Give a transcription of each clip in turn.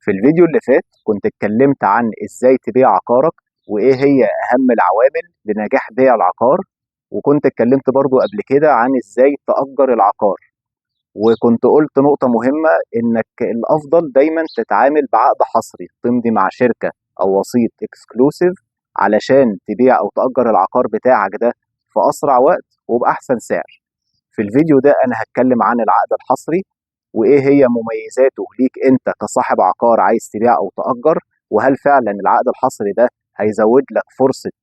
في الفيديو اللي فات كنت اتكلمت عن ازاي تبيع عقارك وايه هي اهم العوامل لنجاح بيع العقار، وكنت اتكلمت برضو قبل كده عن ازاي تأجر العقار، وكنت قلت نقطة مهمة انك الافضل دايما تتعامل بعقد حصري، تمضي مع شركة او وسيط exclusive علشان تبيع او تأجر العقار بتاعك ده في اسرع وقت وبأحسن سعر. في الفيديو ده انا هتكلم عن العقد الحصري وايه هي مميزاته ليك انت كصاحب عقار عايز تبيع او تأجر، وهل فعلا العقد الحصري ده هيزود لك فرصة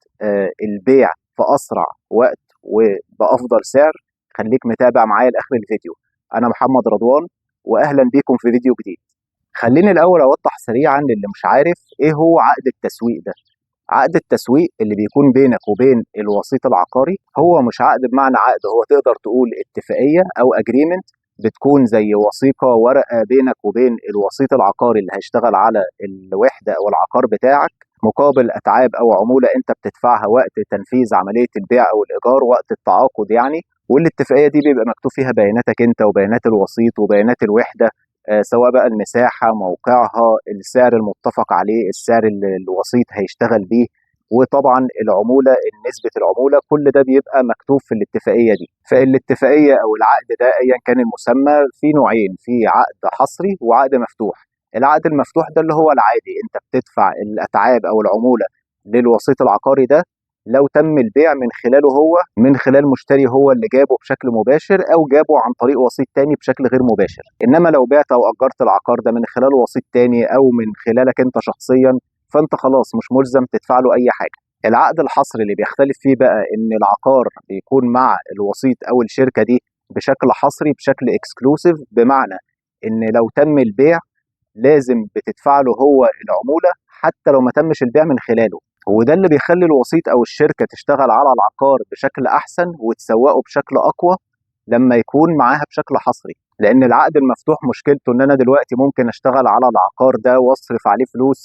البيع في اسرع وقت وبأفضل سعر. خليك متابع معايا لآخر الفيديو. انا محمد رضوان واهلا بيكم في فيديو جديد. خليني الاول اوضح سريعا للي مش عارف ايه هو عقد التسويق ده. عقد التسويق اللي بيكون بينك وبين الوسيط العقاري هو مش عقد بمعنى عقد، هو تقدر تقول اتفاقية او agreement، بتكون زي وثيقة ورقة بينك وبين الوسيط العقاري اللي هيشتغل على الوحدة او العقار بتاعك مقابل اتعاب او عمولة انت بتدفعها وقت تنفيذ عملية البيع او الايجار وقت التعاقد يعني. والاتفاقية دي بيبقى مكتوب فيها بياناتك انت وبيانات الوسيط وبيانات الوحدة، سواء بقى المساحة، موقعها، السعر المتفق عليه، السعر اللي الوسيط هيشتغل بيه، وطبعا العمولة، نسبة العمولة، كل ده بيبقى مكتوب في الاتفاقية دي. فالاتفاقية أو العقد ده أيا كان المسمى في نوعين، في عقد حصري وعقد مفتوح. العقد المفتوح ده اللي هو العادي، انت بتدفع الأتعاب أو العمولة للوسيط العقاري ده لو تم البيع من خلاله هو، من خلال مشتري هو اللي جابه بشكل مباشر او جابه عن طريق وسيط تاني بشكل غير مباشر. انما لو بعت او اجرت العقار ده من خلال وسيط تاني او من خلالك انت شخصيا، فانت خلاص مش ملزم تدفع له اي حاجة. العقد الحصري اللي بيختلف فيه بقى ان العقار بيكون مع الوسيط او الشركة دي بشكل حصري، بشكل exclusive، بمعنى ان لو تم البيع لازم بتدفع له هو العمولة حتى لو ما تمش البيع من خلاله. وده اللي بيخلي الوسيط او الشركة تشتغل على العقار بشكل احسن وتسوقه بشكل اقوى لما يكون معاها بشكل حصري. لان العقد المفتوح مشكلته ان انا دلوقتي ممكن اشتغل على العقار ده واصرف عليه فلوس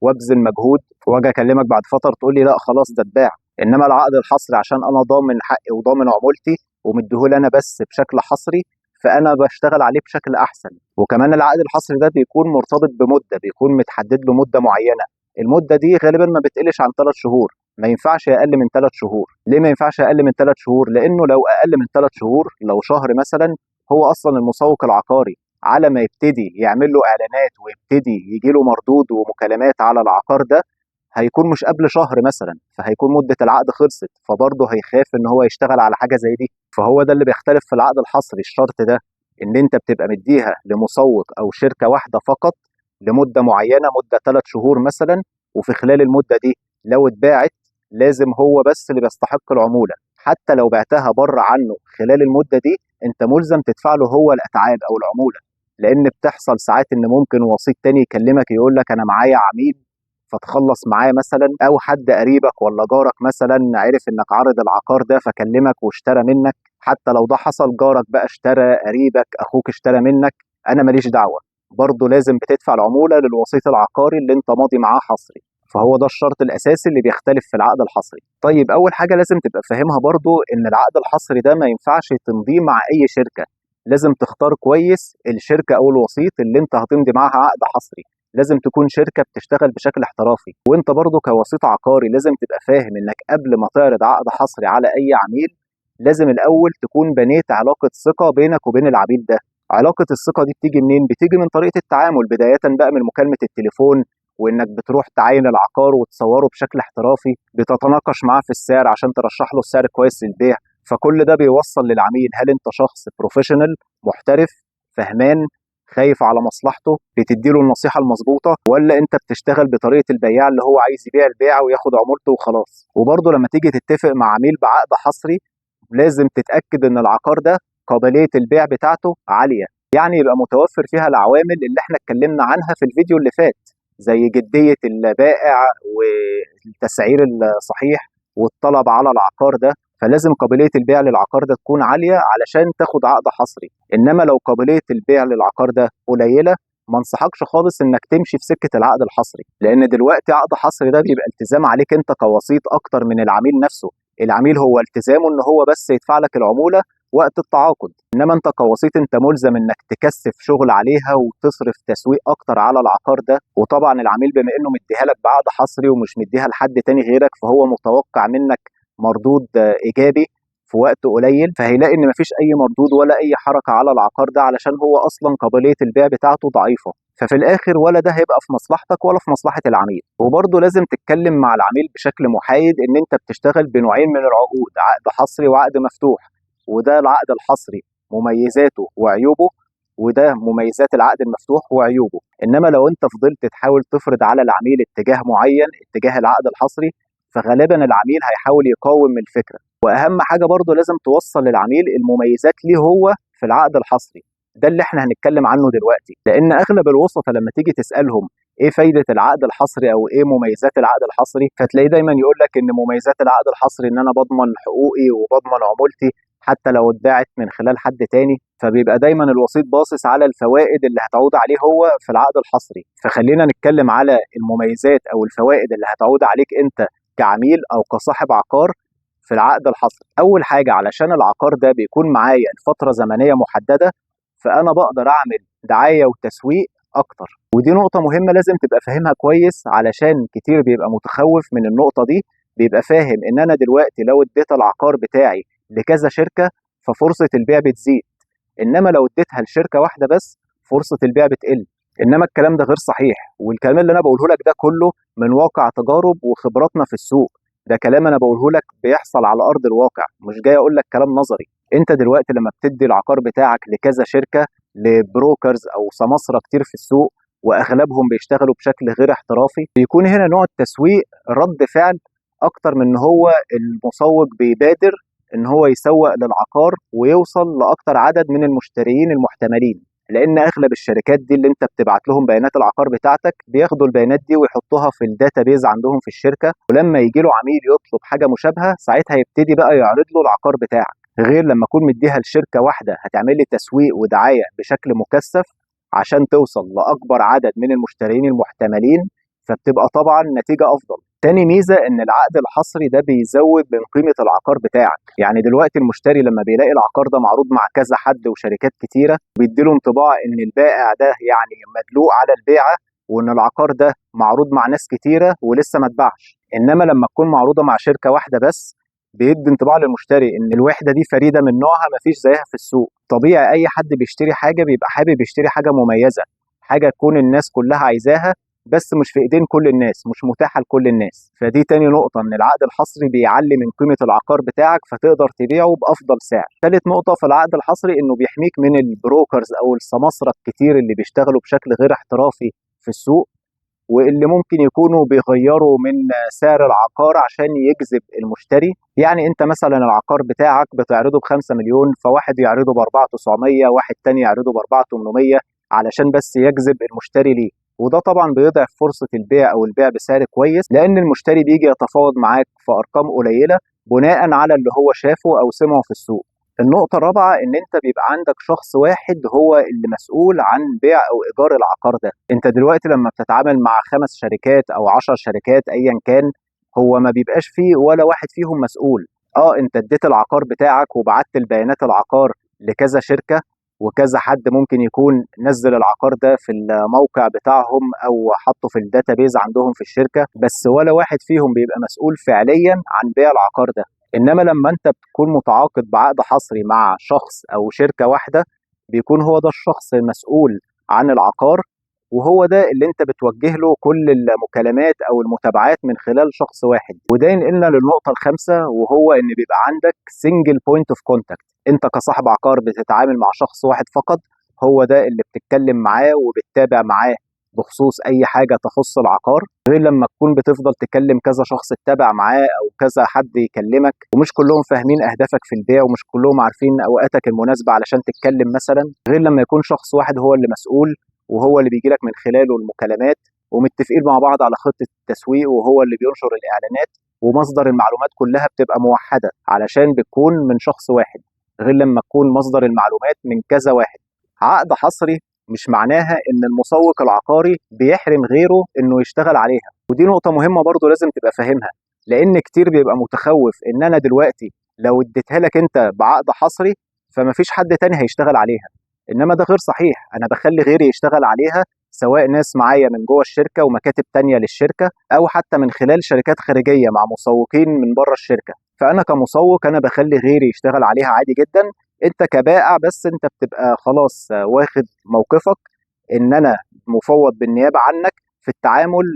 وابذل مجهود واجي اكلمك بعد فترة تقول لي لا خلاص ده اتباع. انما العقد الحصري عشان انا ضامن حقي وضامن عمولتي ومديهولي انا بس بشكل حصري، فانا بشتغل عليه بشكل احسن. وكمان العقد الحصري ده بيكون مرتبط بمدة، بيكون متحدد له مده معينة. المدة دي غالبا ما بتقلش عن 3 شهور، ما ينفعش اقل من 3 شهور. ليه ما ينفعش اقل من 3 شهور؟ لانه لو اقل من 3 شهور، لو شهر مثلا، هو اصلا المسوق العقاري على ما يبتدي يعمل له اعلانات ويبتدي يجي له مردود ومكالمات على العقار ده هيكون مش قبل شهر مثلا، فهيكون مدة العقد خلصت، فبرضه هيخاف ان هو يشتغل على حاجة زي دي. فهو ده اللي بيختلف في العقد الحصري، الشرط ده ان انت بتبقى مديها لمسوق او شركة واحدة فقط لمدة معينة، مدة 3 شهور مثلا، وفي خلال المدة دي لو اتباعت لازم هو بس اللي بيستحق العمولة. حتى لو بعتها بره عنه خلال المدة دي انت ملزم تدفع له هو الاتعاب او العمولة. لان بتحصل ساعات ان ممكن وسيط تاني يكلمك يقول لك انا معايا عميل فتخلص معاه مثلا، او حد قريبك ولا جارك مثلا عرف انك عارض العقار ده فكلمك واشترى منك. حتى لو ده حصل، جارك بقى اشترى، قريبك، اخوك اشترى منك، انا ماليش دعوة، برضه لازم بتدفع العمولة للوسيط العقاري اللي انت ماضي معاه حصري. فهو ده الشرط الاساسي اللي بيختلف في العقد الحصري. طيب اول حاجة لازم تبقى فاهمها برضه ان العقد الحصري ده ما ينفعش تمضيه مع اي شركة، لازم تختار كويس الشركة او الوسيط اللي انت هتمضي معاها عقد حصري. لازم تكون شركة بتشتغل بشكل احترافي. وانت برضه كوسيط عقاري لازم تبقى فاهم انك قبل ما تعرض عقد حصري على اي عميل لازم الاول تكون بنيت علاقة ثقة بينك وبين العميل ده. علاقة الثقة دي بتيجي منين؟ بتيجي من طريقة التعامل، بداية بقى من مكالمة التليفون، وانك بتروح تعاين العقار وتصوره بشكل احترافي، بتتناقش معاه في السعر عشان ترشح له السعر كويس للبيع. فكل ده بيوصل للعميل هل انت شخص professional محترف فهمان خايف على مصلحته بتديله النصيحة المظبوطة، ولا انت بتشتغل بطريقة البياع اللي هو عايز يبيع البيعة وياخد عمولته وخلاص. وبرضه لما تيجي تتفق مع عميل بعقد حصري لازم تتأكد ان العقار ده قابلية البيع بتاعته عالية، يعني يبقى متوفر فيها العوامل اللي احنا اتكلمنا عنها في الفيديو اللي فات، زي جدية البائع والتسعير الصحيح والطلب على العقار ده. فلازم قابلية البيع للعقار ده تكون عالية علشان تاخد عقد حصري. انما لو قابلية البيع للعقار ده قليلة ما انصحكش خالص انك تمشي في سكة العقد الحصري، لان دلوقتي عقد حصري ده بيبقى التزام عليك انت كوسيط اكتر من العميل نفسه. العميل هو التزامه ان هو بس يدفع لك العمولة وقت التعاقد. انما انت كوسيط انت ملزم انك تكثف شغل عليها وتصرف تسويق اكتر على العقار ده، وطبعا العميل بما انه مديها لك بعقد حصري ومش مديها لحد تاني غيرك، فهو متوقع منك مردود ايجابي في وقت قليل، فهيلاقي ان مفيش اي مردود ولا اي حركة على العقار ده علشان هو اصلا قابلية البيع بتاعته ضعيفة. ففي الاخر ولا ده هيبقى في مصلحتك ولا في مصلحة العميل. وبرضه لازم تتكلم مع العميل بشكل محايد ان انت بتشتغل بنوعين من العقود، عقد حصري وعقد مفتوح، وده العقد الحصري مميزاته وعيوبه، وده مميزات العقد المفتوح وعيوبه. انما لو انت فضلت تحاول تفرض على العميل اتجاه معين، اتجاه العقد الحصري، فغالبا العميل هيحاول يقاوم الفكرة. واهم حاجة برضه لازم توصل للعميل المميزات ليه هو في العقد الحصري، ده اللي احنا هنتكلم عنه دلوقتي. لان اغلب الوسطاء لما تيجي تسالهم ايه فايده العقد الحصري او ايه مميزات العقد الحصري، فتلاقيه دايما يقول لك ان مميزات العقد الحصري ان انا بضمن حقوقي وبضمن عمولتي حتى لو اتباعت من خلال حد تاني. فبيبقى دايما الوسيط باصص على الفوائد اللي هتعود عليه هو في العقد الحصري. فخلينا نتكلم على المميزات او الفوائد اللي هتعود عليك انت كعميل او كصاحب عقار في العقد الحصري. اول حاجة، علشان العقار ده بيكون معايا لفترة زمنية محددة، فانا بقدر اعمل دعاية وتسويق اكتر. ودي نقطة مهمة لازم تبقى فاهمها كويس، علشان كتير بيبقى متخوف من النقطة دي، بيبقى فاهم ان انا دلوقتي لو اديت العقار بتاعي لكذا شركة ففرصه البيع بتزيد، انما لو اديتها لشركة واحدة بس فرصة البيع بتقل. انما الكلام ده غير صحيح، والكلام اللي انا بقوله لك ده كله من واقع تجارب وخبراتنا في السوق، ده كلام انا بقوله لك بيحصل على ارض الواقع، مش جاي اقول لك كلام نظري. انت دلوقتي لما بتدي العقار بتاعك لكذا شركة، ل brokers او سماسره كتير في السوق، واغلبهم بيشتغلوا بشكل غير احترافي، بيكون هنا نوع التسويق رد فعل اكتر من ان هو المسوق بيبادر ان هو يسوق للعقار ويوصل لاكتر عدد من المشترين المحتملين. لان اغلب الشركات دي اللي انت بتبعت لهم بيانات العقار بتاعتك بياخدوا البيانات دي ويحطوها في ال database عندهم في الشركة، ولما يجي له عميل يطلب حاجة مشابهة ساعتها يبتدي بقى يعرض له العقار بتاعك. غير لما اكون مديها لشركة واحدة هتعمل لي تسويق ودعايه بشكل مكثف عشان توصل لاكبر عدد من المشترين المحتملين، فبتبقى طبعا نتيجة افضل. تاني ميزة ان العقد الحصري ده بيزود من قيمة العقار بتاعك. يعني دلوقتي المشتري لما بيلاقي العقار ده معروض مع كذا حد وشركات كتيرة، بيديله انطباع ان البائع ده يعني مدلوق على البيعة، وان العقار ده معروض مع ناس كتيرة ولسه ما اتباعش. انما لما تكون معروضة مع شركة واحدة بس، بيدي انطباع للمشتري ان الوحدة دي فريدة من نوعها، مفيش زيها في السوق. طبيعي اي حد بيشتري حاجة بيبقى حابب يشتري حاجة مميزة، حاجة تكون الناس كلها عايزاها، بس مش في ايدين كل الناس، مش متاحة لكل الناس. فدي تاني نقطة، ان العقد الحصري بيعلي من قيمة العقار بتاعك فتقدر تبيعه بافضل سعر. ثالث نقطة في العقد الحصري انه بيحميك من ال brokers او السماسره الكتير اللي بيشتغلوا بشكل غير احترافي في السوق، واللي ممكن يكونوا بيغيروا من سعر العقار عشان يجذب المشتري. يعني انت مثلا العقار بتاعك بتعرضه ب5 مليون، فواحد يعرضه ب4,900، واحد تاني يعرضه ب4,800 علشان بس يجذب المشتري ليه. وده طبعا بيضعف فرصة البيع او البيع بسعر كويس، لان المشتري بيجي يتفاوض معاك في ارقام قليلة بناء على اللي هو شافه او سمعه في السوق. النقطة الرابعة ان انت بيبقى عندك شخص واحد هو اللي مسؤول عن بيع او ايجار العقار ده. انت دلوقتي لما بتتعامل مع 5 شركات او 10 شركات ايا كان، هو ما بيبقاش فيه ولا واحد فيهم مسؤول. انت اديت العقار بتاعك وبعت البيانات العقار لكذا شركة، وكذا حد ممكن يكون نزل العقار ده في الموقع بتاعهم او حطه في ال database عندهم في الشركة، بس ولا واحد فيهم بيبقى مسؤول فعليا عن بيع العقار ده. انما لما انت بتكون متعاقد بعقد حصري مع شخص او شركة واحدة، بيكون هو ده الشخص المسؤول عن العقار، وهو ده اللي انت بتوجه له كل المكالمات او المتابعات من خلال شخص واحد. وده ينقلنا للنقطة الخامسة، وهو ان بيبقى عندك single point of contact. انت كصاحب عقار بتتعامل مع شخص واحد فقط، هو ده اللي بتتكلم معاه وبتتابع معاه بخصوص اي حاجة تخص العقار، غير لما تكون بتفضل تكلم كذا شخص تتابع معاه او كذا حد يكلمك، ومش كلهم فاهمين اهدافك في البيع، ومش كلهم عارفين اوقاتك المناسبة علشان تتكلم مثلا. غير لما يكون شخص واحد هو اللي مسؤول، وهو اللي بيجي لك من خلاله المكالمات، ومتفقين مع بعض على خطه التسويق، وهو اللي بينشر الاعلانات، ومصدر المعلومات كلها بتبقى موحدة علشان بتكون من شخص واحد، غير لما تكون مصدر المعلومات من كذا واحد. عقد حصري مش معناها ان المسوق العقاري بيحرم غيره انه يشتغل عليها، ودي نقطة مهمة برضو لازم تبقى فاهمها، لان كتير بيبقى متخوف ان انا دلوقتي لو اديتها لك انت بعقد حصري فمفيش حد تاني هيشتغل عليها. انما ده غير صحيح، انا بخلي غيري يشتغل عليها، سواء ناس معايا من جوه الشركة ومكاتب تانية للشركة، او حتى من خلال شركات خارجية مع مسوقين من بره الشركة. فانا كمسوق انا بخلي غيري يشتغل عليها عادي جدا. انت كبائع بس انت بتبقى خلاص واخد موقفك ان انا مفوض بالنيابة عنك في التعامل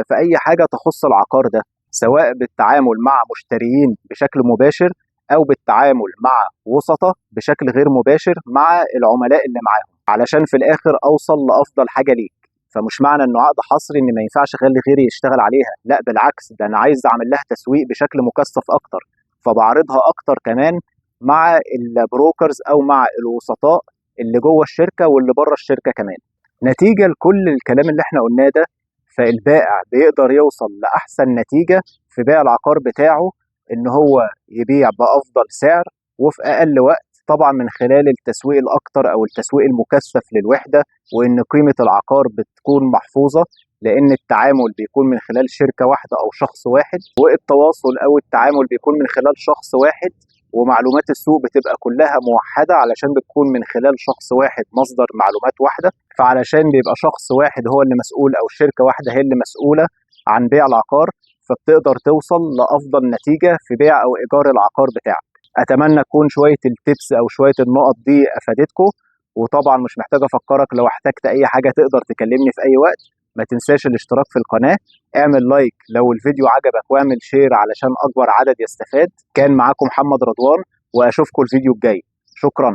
في اي حاجة تخص العقار ده، سواء بالتعامل مع مشتريين بشكل مباشر او بالتعامل مع وسطاء بشكل غير مباشر مع العملاء اللي معاهم، علشان في الاخر اوصل لافضل حاجة ليك. فمش معنى انه عقد حصري ان ما ينفعش اخلي غيري يشتغل عليها، لا بالعكس، ده انا عايز اعمل لها تسويق بشكل مكثف اكتر، فبعرضها اكتر كمان مع ال brokers او مع الوسطاء اللي جوه الشركة واللي بره الشركة كمان. نتيجة لكل الكلام اللي احنا قلناه ده، فالبائع بيقدر يوصل لاحسن نتيجة في بيع العقار بتاعه، ان هو يبيع بافضل سعر وفي اقل وقت، طبعا من خلال التسويق الاكتر او التسويق المكثف للوحدة، وان قيمة العقار بتكون محفوظة لان التعامل بيكون من خلال شركة واحدة او شخص واحد، والتواصل او التعامل بيكون من خلال شخص واحد، ومعلومات السوق بتبقى كلها موحدة علشان بتكون من خلال شخص واحد مصدر معلومات واحدة. فعلشان بيبقى شخص واحد هو اللي مسؤول او شركة واحدة هي اللي مسؤولة عن بيع العقار، فبتقدر توصل لافضل نتيجة في بيع او ايجار العقار بتاعك. اتمنى تكون شوية ال tips او شوية النقط دي افادتكم، وطبعا مش محتاج افكرك، لو احتجت اي حاجة تقدر تكلمني في اي وقت. ما تنساش الاشتراك في القناة، اعمل like لو الفيديو عجبك، واعمل share علشان اكبر عدد يستفاد. كان معاكم محمد رضوان، واشوفكم الفيديو الجاي. شكرا.